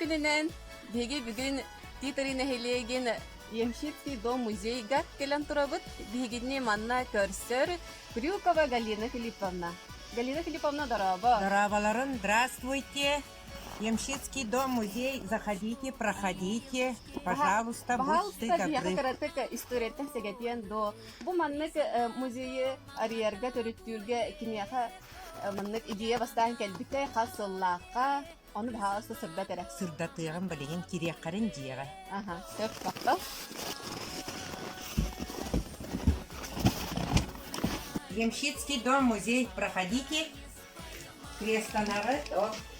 күнүнэн биһиги бүгүн Титари нэһилиэгин Ямщицкий дом музейга кэлэн турабыт. Биһигини манна көрсөр Крюкова Галина Филипповна. Галина Филипповна, дорообо. Дорооболорун, здравствуйте. Ямщицкий дом музей, заходите, проходите. Пожалуйста, будьте Пожалуйста, биһиэхэ добры. кыратык историяттан сэгэтиэн до. Бу маннык музейы арыйарга, төрүттүүргэ кимиэхэ маннык идея бастаан кэлбитэ, хас сыллаахха, ону баһаалыста сырдат эрэ. Сырдатыаҕым билигин кириэххэрин дьиэҕэ. Аха, сөп, махтал. Ямщицкий дом музей проходите. Крестанаҕы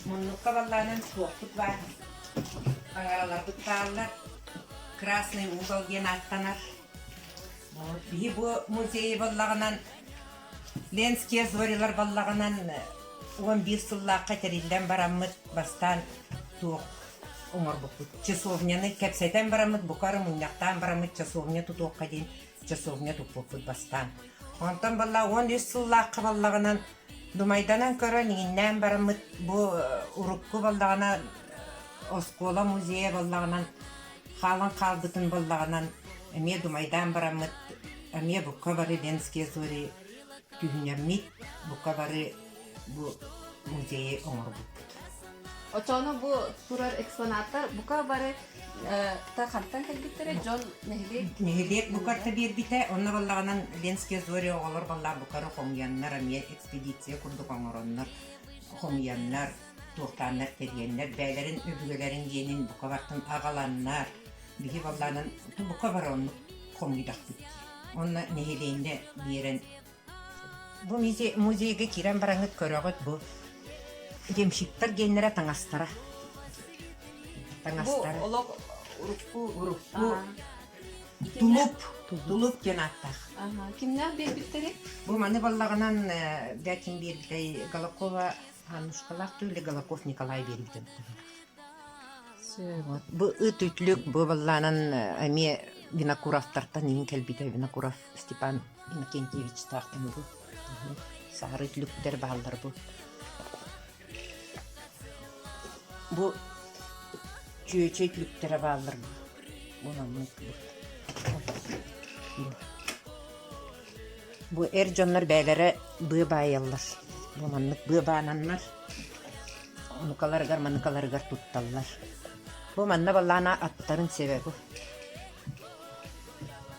муннукка баллаанан суохпут баар. Аҥараларбыт бааллар. Красный угол диэн ааттанар. Биһи бу музейы баллаҕынан Ленские зорилар баллаҕынан 11 сыллаахха тэриллэн бараммыт бастаан туох оҥорбуппут. Часовняны кэпсэтэн бараммыт, букары мунньахтаан бараммыт часовня тутуохха диэн часовня туппуппут бастаан. Онтон балла 13 сыллаахха баллаҕынан думайданан көрөн иҥиннээн бараммыт бу урукку баллаҕына оскуола музейа баллаҕынан хаалан хаалбытын баллаҕынан эмиэ думайдаан бараммыт эмиэ бука бары Ленские зори түһүнэммит бука бары бу музейы оҥорбуппут. Очону бу турар экспонаттар бука бары та хантан кэлбиттэрэ дьон нэһилиэк Нэһилиэк букарта биэрбитэ, онно баллаҕынан Ленские зори оҕолор баллаа букары хомуйаннар эмиэ экспедиция курдук оҥороннор хомуйаннар туохтааннар тэрийэннэр бэйэлэрин өбүгэлэрин диэнин бука бартын аҕаланнар биһи баллаанан бука бары оннук хомуйдахпыт дии. Онно нэһилиэнньэ биэрэн Бу музейга киирэн бараҥҥыт көрөҕүт бу ямщиктар диэннэрэ таҥастара. Таҥастара. Бу олох урукку урукку тулуп тулуп диэн ааттаах. Кимнээх биэрбиттэрий? Бу маны баллаҕынан дьэ ким биэрбитэй Голокова Аннушкалаах дуу или Голоков Николай биэрбитэ Вот. Бу ыт үтлүк бу баллаанан эмиэ Винокуровтартан иһин кэлбитэ Винокуров Степан Иннокентьевичтаахтан бу. Саһары үтлүктэр бааллар бу. Бу чүөчэ үтлүктэрэ бааллар бу. Бу маннык бу. Бу эр дьоннор бэйэлэрэ быа баайаллар. Бу маннык быа баананнар онукаларыгар маныкаларыгар тутталлар. Бу манна баллаана аттарын сэбэ бу.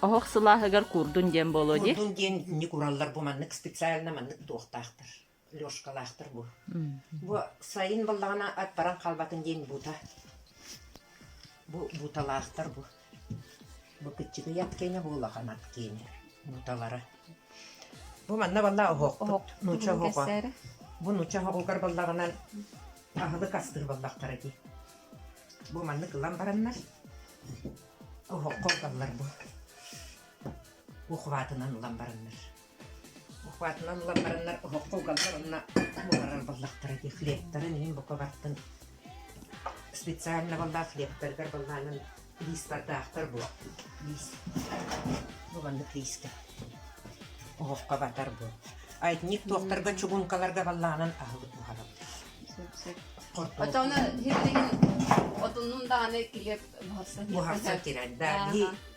Оһох сылааһыгар куурдун диэн буолуо дии. Куурдун диэн итинник ураллар бу маннык специально маннык туохтаахтар. Лёшкалаахтар бу. Бу сайын баллаҕына ат баран хаалбатын диэн бута. Бу буталаахтар бу. Бу кыччыгый ат киэнэ, бу улахан ат киэнэ буталара. Бу манна балла оһохпут, нуучча оһоҕо. Бу нуучча оһоҕугар баллаҕынан аһылык астыыр баллахтара дии. Бу маннык ылан бараннар оһоххо угаллар бу. Ухватынан ылан бараннар. Ухватынан ылан бараннар оһоххо угаллар уонна буһарар баллахтара дии хлебтарын иһин бука бартын специально баллаах хлебтарыгар баллаанан лиистардаахтар бу лиис бу маннык лиискэ оһоххо батар бу айтник туохтарга чугункаларга баллаанан аһылык буһараллар Очону хиттигин отуннум даҕаны килиэп буһарсан буһарсан кирэн да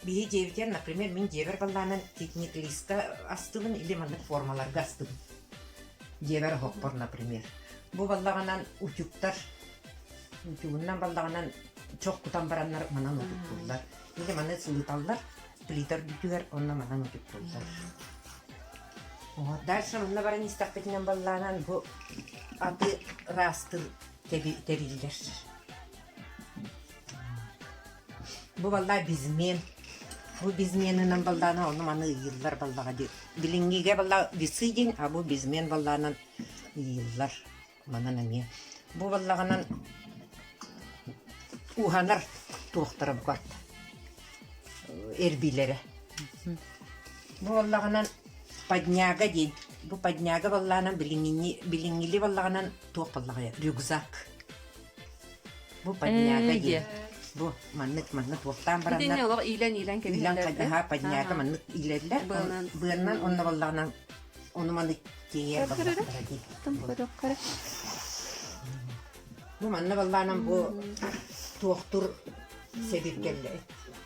Биһи дьиэбитигэр, например, мин дьиэбэр баллаанан техник лиска астыбын или маннык формаларга астыбын. Дьиэбэр оһохпор, например. Бу баллаҕынан утюгтар, утюгунан баллаҕынан чох кутан бараннар манан утуктууллар. Или маны сылыталлар, плита үрдүгэр онно манан утуктууллар. Дальше манна баран истэхпитинэн баллаанан бу аты ыраастыр тэриллэр. Бу баллаа безмен. Бу безменынан баллаана ону маны ыйыыллар баллаҕа дии. Билиҥҥигэ баллаа весы диэн, а бу безмен баллаанан ыйыыллар. Манан эмиэ. Бу баллаҕынан уһанар туохтара букат эрбиилэрэ. Бу баллаҕынан подняга диэн. Бу подняга баллаанан билиҥҥини билиҥҥили баллаҕынан туох баллаҕай рюкзак. Бу подняга диэн. Бу маннык маннык туохтаан бараннар. Итиннэ олох иилэн-иилэн кэбиһэллэр. Илэн подняга маннык иилэллэр. Быанан. Быаннан онно баллаҕынан ону маннык тиэйэр баллахтара дии. Бу манна баллаанан бу Туохтур сэбиргэллэ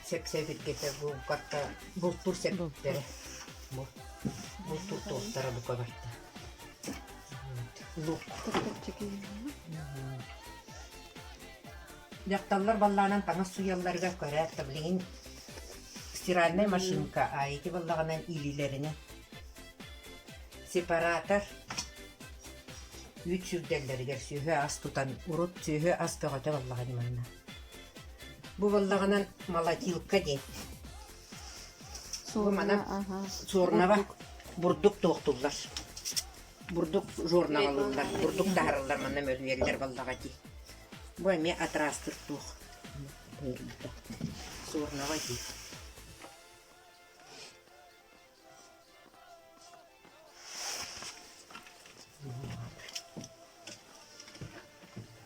сэп сэбиргэтэ бу карта бултур сэптэрэ бу бултур туохтара бука барта. Лук. Дьахталлар баллаанан таҥас суйалларыгар көрөөт да билигин стиральная машинка, а эти баллаҕынан илиилэринэн сепаратор үүт сүүрдэллэригэр сүөһү ас тутан урут сүөһү ас бөҕөтө баллаҕа манна. Бу баллаҕынан молотилка диэн. Бу манан суорнаба бурдук туохтуллар. Бурдук жорнаҕалыыллар, бурдук таһараллар манна мөлүйэллэр баллаҕа дии. Бу эмиэ атыраастыр туох суорнаба дии.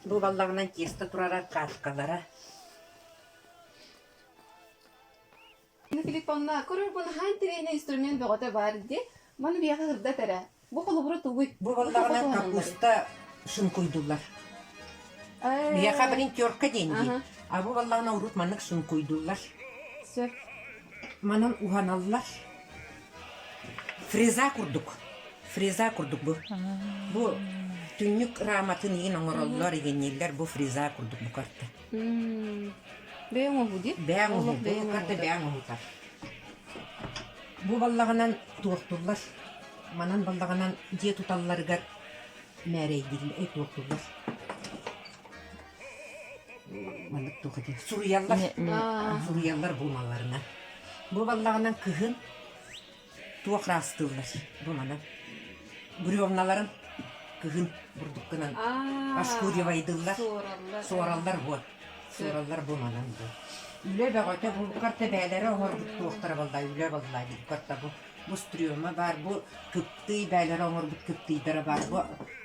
Бу баллаҕынан тесто турара кашкалара. Инна Филипповна, көрөр наһаа интэриэһинэй инструмент бөҕөтө баар дии. Маны биһиэхэ сырдат эрэ. Бу холобура тугуй? Бу баллаҕынан капуста шункуйдуллар. Биһиэхэ билин терка диэн дии. А бу баллаҕына урут маннык шункуйдуллар. Сөп. Манан уһаналлар. Фреза курдук. Фреза курдук бу. Бу түннүк раматын иин оҥороллор, игиннииллэр бу фреза курдук бу карта. Бэйэҥ оҥоһуу дии? Бэйэҥ оҥоһуу. Бу карта бэйэҥ оҥоһуутар. Бу баллаҕынан туохтуллар. Манан баллаҕынан дьиэ туталларыгар мээрэйдииллэр, туохтуллар. Маннык туох этэ? Суруйаллар. Суруйаллар бу малларынан. Бу баллаҕынан кыһын туох ыраастыыллар бу манан. Бревналарын кыһын бурдуккунан ошкуривайдыыллар. Суораллар вот. Суораллар бу манан бу. Үлэ бөҕөтө бу карта бээлэрэ оҥорбут туохтара баллаа үлэ баллаа бу карта бу бу стрёма баар бу кыптый бээлэрэ оҥорбут кыптыйдара баар бу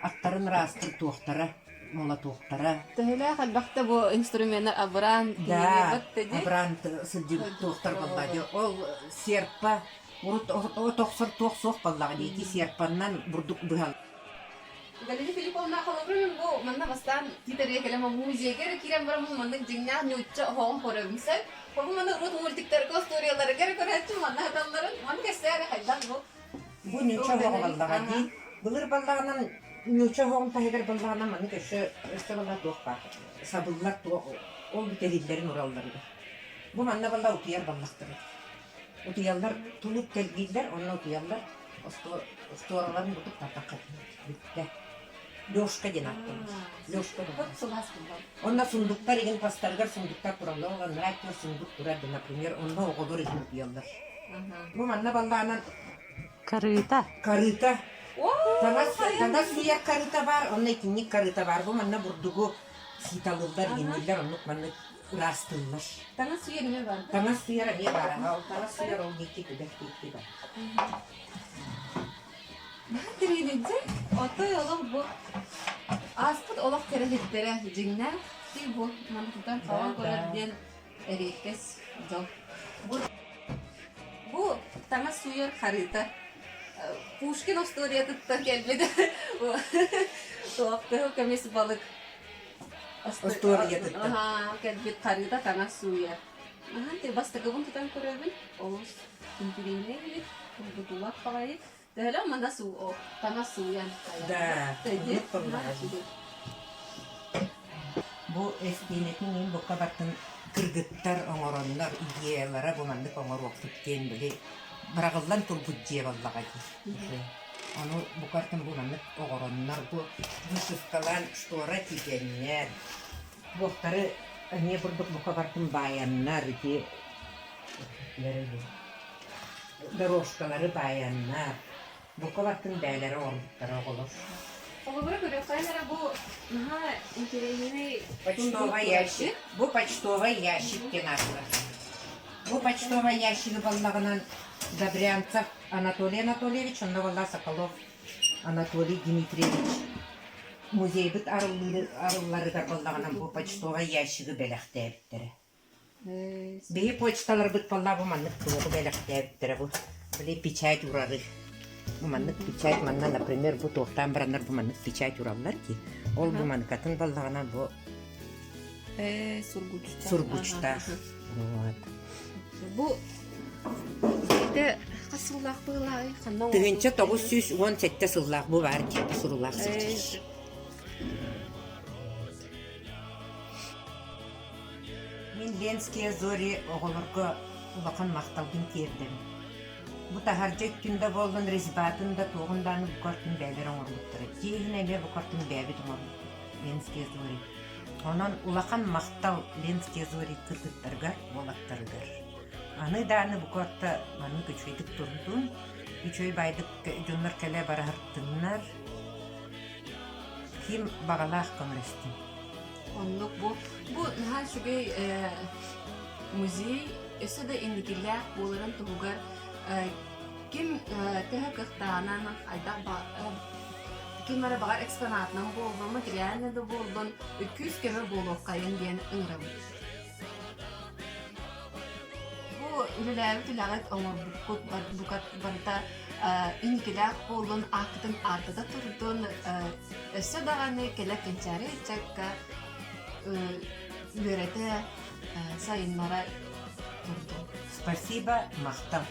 аттарын ыраастыр туохтара молотуохтара. Төһөлөөх элбэхтэ бу инструменнар абыраан Да, абыраан сылдьыбыт туохтар буолла дии. Ол серпа урут от охсор туох суох буоллаҕа дии. Ити серпаннан бурдук быһан. Галина Филипповна холобура мин бу манна бастаан Тиитэригэ кэлэн музейга эрэ киирэн баран маннык дьиҥнээх ньуучча оһоҕун көрөбүн сөп. Бу манна урут мультиктарга, остуоруйаларыгар көрөөччү манна сыталларын. Маны кэпсээ эрэ хайдах бу? Бу ньуучча оһоҕо баллаҕа дии. Былыр баллаҕынан ньуучча оһоҕун таһыгар баллаҕынан маннык өссө өссө балла туох баар. Сабыллар туох ол бүтэриллэрин уралларыгар. Бу манна балла утуйар баллахтара. Утуйаллар тулуп тэлгииллэр, онно утуйаллар. Остуораларын кутук тартахха бүттэ. Лёшка диэн ааттанар. Лёшка Онно сундуктар игин тастарыгар сундуктар тураллар, ол анараа өттүгэр сундук турар, например, онно оҕолор игин утуйаллар. Бу манна баллаанан Карыта. Карыта. Танас, танас суйар карыта бар, онно итинник карыта бар. Бу манна бурдугу сииталыллар, игинниллэр, оннук маннык ыраастыыллар. Таҥас суйар эмиэ бар. Таҥас суйар эмиэ бар. Ол таҥас суйар ол диэки түгэх диэки бар. Тириилидьэ, отой олох бу ааспыт олох кэрэһиттэрэ дьиҥнээх ти бу манытытан хаҕан көрөр диэн эриэккэс дьол. Бу, бу таҥас сууйар харыыта Пушкин остуоруйатыттан кэлбит туох көмүс балык Остуоруйатыттан. кэлбит харыыта таҥас сууйар. Аһан ти бастакыбын тутан көрөбүн олус интириэһинэй эбит тургутуулаах баҕайы Төһөлөөх манна суу таҥас сууйан Да, Бу эстиэнэтин иһин бука бартын кыргыттар оҥороннор идеялара бу маннык оҥоруохпут диэн били быраҕыллан турбут дьиэ буоллаҕа дии. Ону букартын бу маннык оҕороннор бу вышивкалаан штора тигэннэр буохтары эмиэ курдук бука бартын баайаннар ити дорожкалары баайаннар бука бартын бээлэрэ оҥорбуттара оҕолор. Холобура көрүөххэ эрэ бу наһаа интэриэһинэй Почтовый ящик. Бу почтовый ящик диэн ааттанар. Бу почтовый ящигы баллаҕынан Добрянцев Анатолий Анатольевич, онно балла Соколов Анатолий Дмитриевич музейбыт арылларыгар баллаҕынан бу почтовый ящигы бэлэхтээбиттэрэ. Биһи почталарбыт буолла бу маннык туоҕу бэлэхтээбиттэрэ бу били печать урары. Бу маннык печать манна например бу туохтаан бараннар бу маннык печать ураллар дии. Ол бу маныкатын баллаҕына бу. Э, сургучтаах. Сургучтаах. Вот. Бу ити хас сыллаах быылааҕый? Ханна 1917 сыллаах бу баар диэн сурулаах сылдьар. Мин Ленские зори оҕолорго улахан махталбын тиэрдэбин. Бу таһырдьа өттүн да буоллун, резьбатын да туоҕун даҕаны букартын бэйэлэрэ оҥорбуттара. Дьиэ иһин эмиэ букартын бэйэбит оҥорбуппут Ленские зори. Онон улахан махтал Ленские зори кыргыттарыгар, уолаттарыгар. Аны даҕаны букатта маннык үчүгэйдик турдун, үчүгэй баайдык дьоннор кэлэ бараһыртыннар. Ким баҕалаах көмөлөстүн. Оннук бу бу наһаа үчүгэй музей өссө да инникилээх буоларын туһугар ким төһө кыахтааҕынан хайдах ким эрэ баҕар экспонатынан буоллун, материальнай да буоллун күүс-көмө буолуоххайын диэн ыҥырабыт. Бу үлэлээбит үлэҕит оҥорбуккут букат барыта инникилээх буоллун, ааккытын ааттата турдун, өссө даҕаны кэлэ кэнчээри ыччакка үөрэтэ, сайыннара турдун. Спасибо, махтал.